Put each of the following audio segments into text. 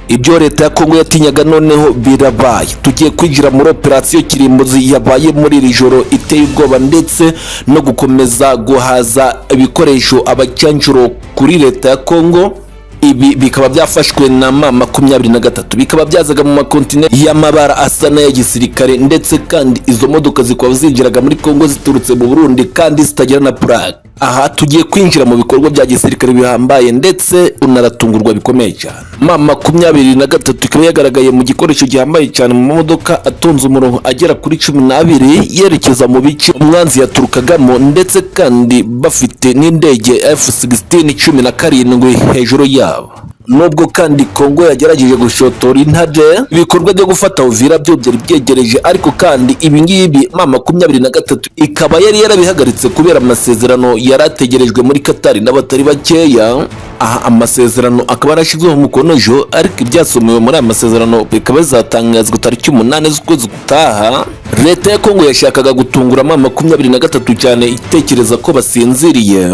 Ibyo leta ya Kongo yatinyaga noneho birabaye. Tugiye kwinjira muri operasiyo kirimbuzi yabaye muri iri joro iteye ubwoba, ndetse no gukomeza guhaza ibikoresho abacanshuro kuri leta ya Kongo. Ibi bikaba byafashwe na M23, bikaba byazaga mu makontineri y'amabara asa n'aya gisirikare, ndetse kandi izo modoka zikaba zinjiraga muri Kongo ziturutse mu Burundi kandi zitagira na plaque. Aha tugiye kwinjira mu bikorwa bya gisirikare bihambaye, ndetse unaratungurwa bikomeye cyane. M23 ikaba yagaragaye mu gikoresho gihambaye cyane, mu mamodoka atonze umurongo agera kuri 12 yerekeza mu bice umwanzi yaturukagamo, ndetse kandi bafite n'indege F16 17 hejuru yabo. Nubwo kandi Kongo yagerageje gushotora intare, ibikorwa byo gufata Uvira byo byari byegereje, ariko kandi ibi ngibi M23 ikaba yari yarabihagaritse kubera amasezerano yari ategerejwe muri Katari n'abatari bakeya. Aha amasezerano akaba yarashyizweho umukono ejo, ariko ibyasomewe muri aya masezerano bikaba bizatangazwa tariki 8 z'ukwezi gutaha. Leta ya Kongo yashakaga gutungura M23 cyane, itekereza ko basinziriye.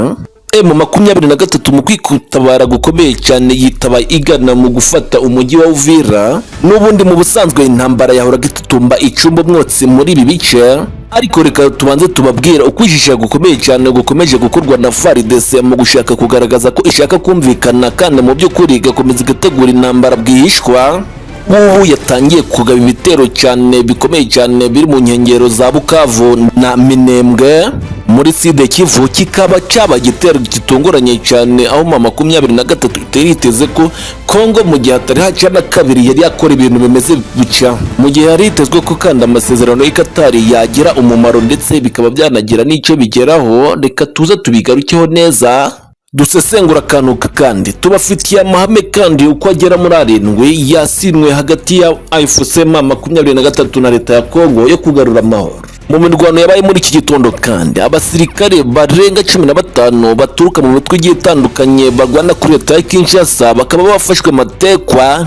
M23 mu kwikutabara gukomeye cyane yitaba igana mu gufata umujyi wa Uvira. N'ubundi mu busanzwe intambara yahoraga itutumba icumba umwotsi muri ibi bice, ariko reka tubanze tubabwira ukwijijisha gukomeye cyane gukomeje gukorwa na FARDC mu gushaka kugaragaza ko ishaka kumvikana, kandi mu by'ukuri igakomeza igategura intambara bwihishwa. Ubu yatangiye kugaba ibitero cyane bikomeye cyane biri mu nkengero za Bukavu na Minembwe muri Sud Kivu, kikaba cyaba igitero gitunguranye cyane, aho M23 itari yiteze ko Kongo mu gihe hatari haca na kabiri yari yakora ibintu bimeze gutya, mu gihe yari hitezwe ko kandi amasezerano y'i Katari yagira umumaro ndetse bikaba byanagira n'icyo bigeraho. Reka tuze tubigarukeho neza, dusesengura akantu kandi tubafitiye amahame kandi uko agera muri arindwi yasinwe hagati ya AFC M23 na leta ya Kongo yo kugarura amahoro. Mu mirwano yabaye muri iki gitondo kandi, abasirikare barenga 15 baturuka mu mitwe igiye itandukanye barwana kuri leta ya Kinshasa bakaba bafashwe matekwa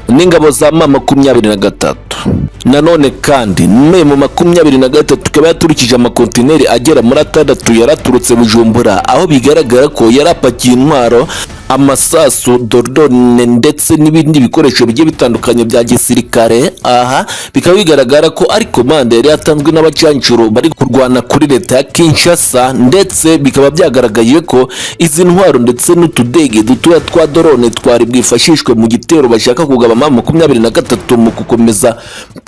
n'ingabo za M23. Nanone kandi M23 ikaba yaturikije amakontineri agera muri atandatu yaraturutse Bujumbura, aho bigaragara ko yari apakiye intwaro, amasasu, drone ndetse n'ibindi bikoresho bigiye bitandukanye bya gisirikare. Aha bikaba bigaragara ko ari komande yari yatanzwe n'abacancuro bari kurwana kuri leta ya Kinshasa, ndetse bikaba byagaragaye ko izi ntwaro ndetse n'utudege dutoya twa drone twari bwifashishwe mu gitero bashaka kugaba M23 mu gukomeza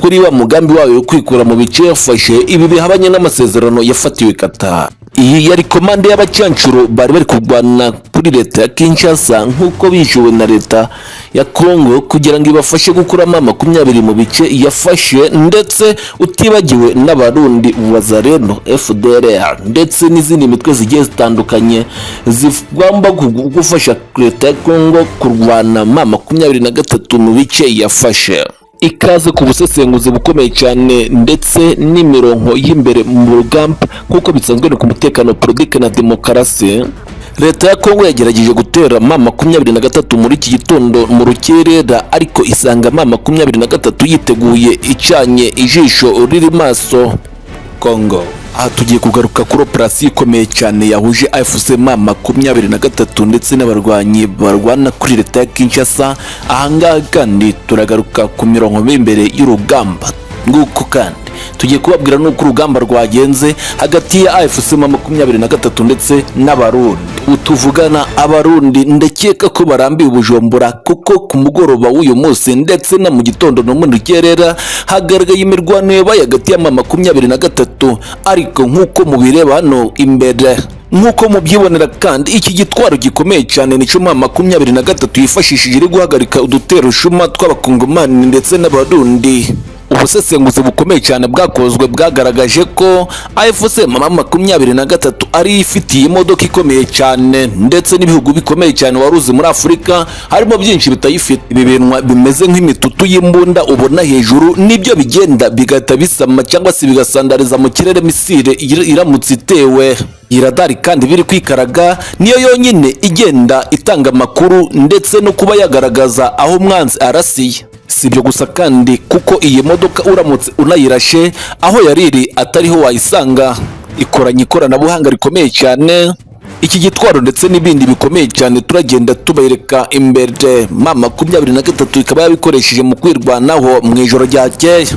kuri wa mugambi wayo wo kwikura mu bice yafashe. Ibi bihabanye n'amasezerano yafatiwe Qatar. Iyi yari komande y'abacancuro bari bari kurwana kuri leta ya Kinshasa, nk'uko bishyuwe na leta ya Congo kugira ngo ibafashe gukuramo 20 mu bice yafashe, ndetse utibagiwe n'Abarundi, Wazalendo, FDLR ndetse n'izindi mitwe zigiye zitandukanye zigomba gufasha leta ya Congo kurwana M23 mu bice yafashe. Ikaze ku busesenguzi bukomeye cyane ndetse n'imirongo y'imbere mu rugamba, nk'uko bisanzwe ni ku mutekano, politiki na demokarasi. Leta ya Kongo yagerageje gutera M23 muri iki gitondo mu rukerera, ariko isanga M23 yiteguye, icanye ijisho riri maso Kongo. Aha tugiye kugaruka kuri operasiyo ikomeye cyane yahuje AFC M23 ndetse n'abarwanyi barwana kuri leta ya Kinshasa. Ahangaha kandi turagaruka ku mirongo y'imbere y'urugamba. Nguko kandi tugiye kubabwira n'uko urugamba rwagenze hagati ya AFC M23 ndetse n'Abarundi. Ubu tuvugana, Abarundi ndakeka ko barambiwe Bujumbura, kuko ku mugoroba w'uyu munsi ndetse na mu gitondo no mu rukerera hagaragaye imirwano yabaye hagati ya M23. Ariko nk'uko mubireba hano imbere, nk'uko mubyibonera kandi, iki gitwaro gikomeye cyane nicyo M23 yifashishije iri guhagarika udutero shuma tw'Abakongomani ndetse n'Abarundi. Ubusesenguzi bukomeye cyane bwakozwe bwagaragaje ko AFC M23 ari ifitiye imodoka ikomeye cyane, ndetse n'ibihugu bikomeye cyane wari uzi muri Afurika harimo byinshi bitayifite. Ibi bintu bimeze nk'imitutu y'imbunda ubona hejuru nibyo bigenda bigahita bisama cyangwa se bigasandariza mu kirere missile iramutse itewe. Iyi radari kandi biri kwikaraga niyo yonyine igenda itanga amakuru ndetse no kuba yagaragaza aho umwanzi arasiye. Si ibyo gusa kandi, kuko iyi modoka uramutse unayirashe aho yari iri atariho wayisanga. Ikoranye ikoranabuhanga rikomeye cyane. Iki gitwaro ndetse n'ibindi bikomeye cyane turagenda tubereka imbere, M23 ikaba yabikoresheje mu kwirwanaho mu ijoro ryakeye.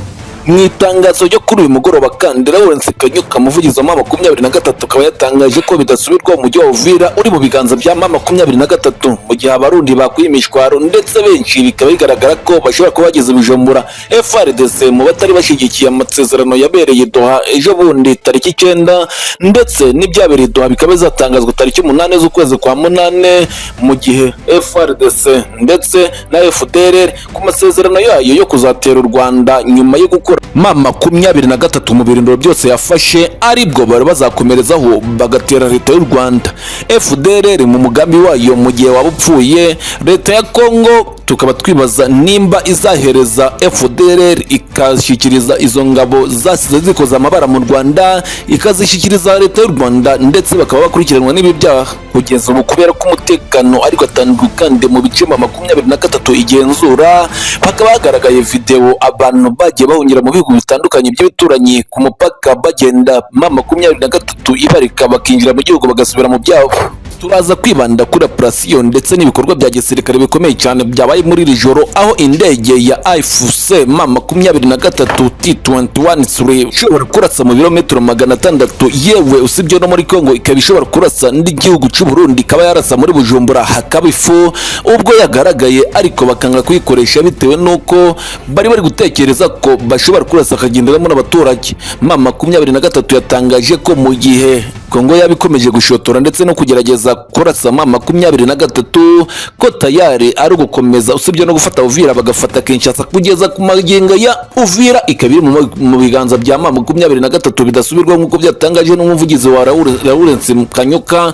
Mu itangazo ryo kuri uyu mugoroba kandi, Lawrence Kanyuka, umuvugizi wa M23, akaba yatangaje ko bidasubirwaho umujyi wa Uvira uri mu biganza bya M23, mu gihe Abarundi bakwiye imishwaro ndetse benshi bikaba bigaragara ko bashobora kuba bageze Bujumbura. FARDC mu batari bashyigikiye amasezerano yabereye Doha ejo bundi tariki 9, ndetse n'ibyabereye Doha bikaba bizatangazwa tariki 8 z'ukwezi kwa munane, mu gihe FARDC ndetse na FDLR ku masezerano yayo yo kuzatera u Rwanda nyuma yo gukora M23 mu birindiro byose yafashe, aribwo bari bazakomerezaho bagatera leta y'u Rwanda. FDLR mu mugambi wayo mu gihe waba upfuye, leta ya Kongo tukaba twibaza nimba izahereza FDLR ikashyikiriza izo ngabo zasize zikoze amabara mu Rwanda, ikazishyikiriza leta y'u Rwanda, ndetse bakaba bakurikiranwa n'ibi byaha. Kugeza ubu, kubera ko umutekano ariko atandukanye mu bice M23 igenzura, hakaba hagaragaye videwo abantu bagiye bahungira mu bihugu bitandukanye by'ibituranyi ku mupaka, bagenda M23 ibarika bakinjira mu gihugu bagasubira mu byabo. Turaza kwibanda kuri operasiyo ndetse n'ibikorwa bya gisirikare bikomeye cyane byabaye muri iri joro, aho indege ya AFC M23 T21 ishobora kurasa mu birometero 600, yewe usibye no muri Congo ikaba ishobora kurasa n'igihugu cy'u Burundi, ikaba yarasa muri Bujumbura hakaba ifu ubwo yagaragaye, ariko bakanga kuyikoresha bitewe n'uko bari gutekereza ko bashobora kurasa hakagenderamo n'abaturage. M23 yatangaje ko mu gihe Kongo yaba ikomeje gushotora ndetse no kugerageza kurasa M23, ko tayari ari ugukomeza, usibye no gufata Uvira bagafata Kinshasa. Kugeza ku magingo ya Uvira ikaba iri mu biganza bya M23 bidasubirwaho, nk'uko byatangajwe n'umuvugizi wa Lawrence Kanyuka,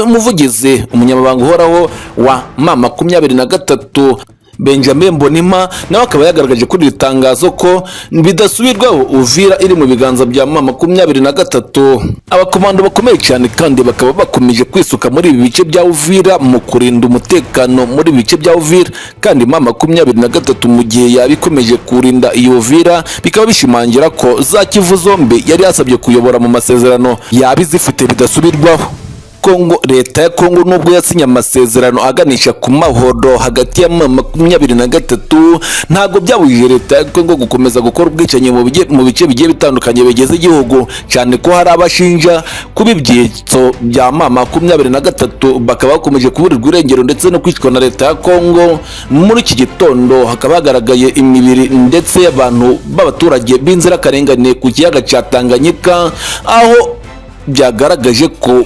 umuvugizi umunyamabanga uhoraho wa M23 Benjamin Mbonimpa, nawe akaba yagaragaje kuri iri tangazo ko bidasubirwaho Uvira iri mu biganza bya M23. Abakomando bakomeye cyane kandi bakaba bakomeje kwisuka muri ibi bice bya Uvira mu kurinda umutekano muri ibi bice bya Uvira. Kandi M23 mu gihe yaba ikomeje kurinda iyi Uvira, bikaba bishimangira ko za Kivu zombi yari yasabye kuyobora mu masezerano yaba izifite bidasubirwaho. Kongo, leta ya Kongo nubwo yasinye amasezerano aganisha ku mahoro hagati ya M23, ntabwo byabujije leta ya Kongo gukomeza gukora ubwicanyi mu bice bigiye bitandukanye bigize igihugu, cyane ko hari abashinja kuba ibyitso bya M23, bakaba bakomeje kuburirwa irengero ndetse no kwicwa na leta ya Kongo. Muri iki gitondo hakaba hagaragaye imibiri ndetse y'abantu b'abaturage b'inzirakarengane ku kiyaga cya Tanganyika, aho byagaragaje ko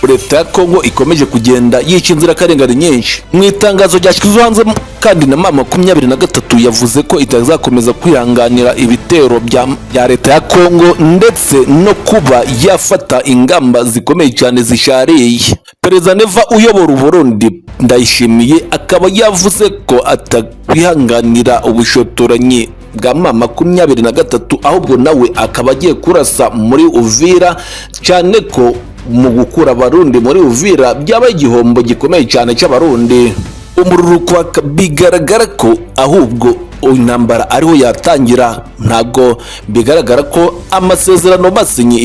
leta ya Kongo ikomeje kugenda yica inzirakarengane nyinshi. Mu itangazo ryashyizwe hanze kandi na M23 yavuze ko itazakomeza kwihanganira ibitero bya leta ya Kongo ndetse no kuba yafata ingamba zikomeye cyane zishariye. Perezida Neva uyobora Uburundi, Ndayishimiye, akaba yavuze ko atakwihanganira ubushotoranyi bwa M23, ahubwo nawe akaba agiye kurasa muri Uvira, cyane ko mu gukura Abarundi muri Uvira byaba igihombo gikomeye cyane cy'Abarundi. Umururuko bigaragara ko ahubwo intambara ariho yatangira, ntabwo bigaragara ko amasezerano basinye.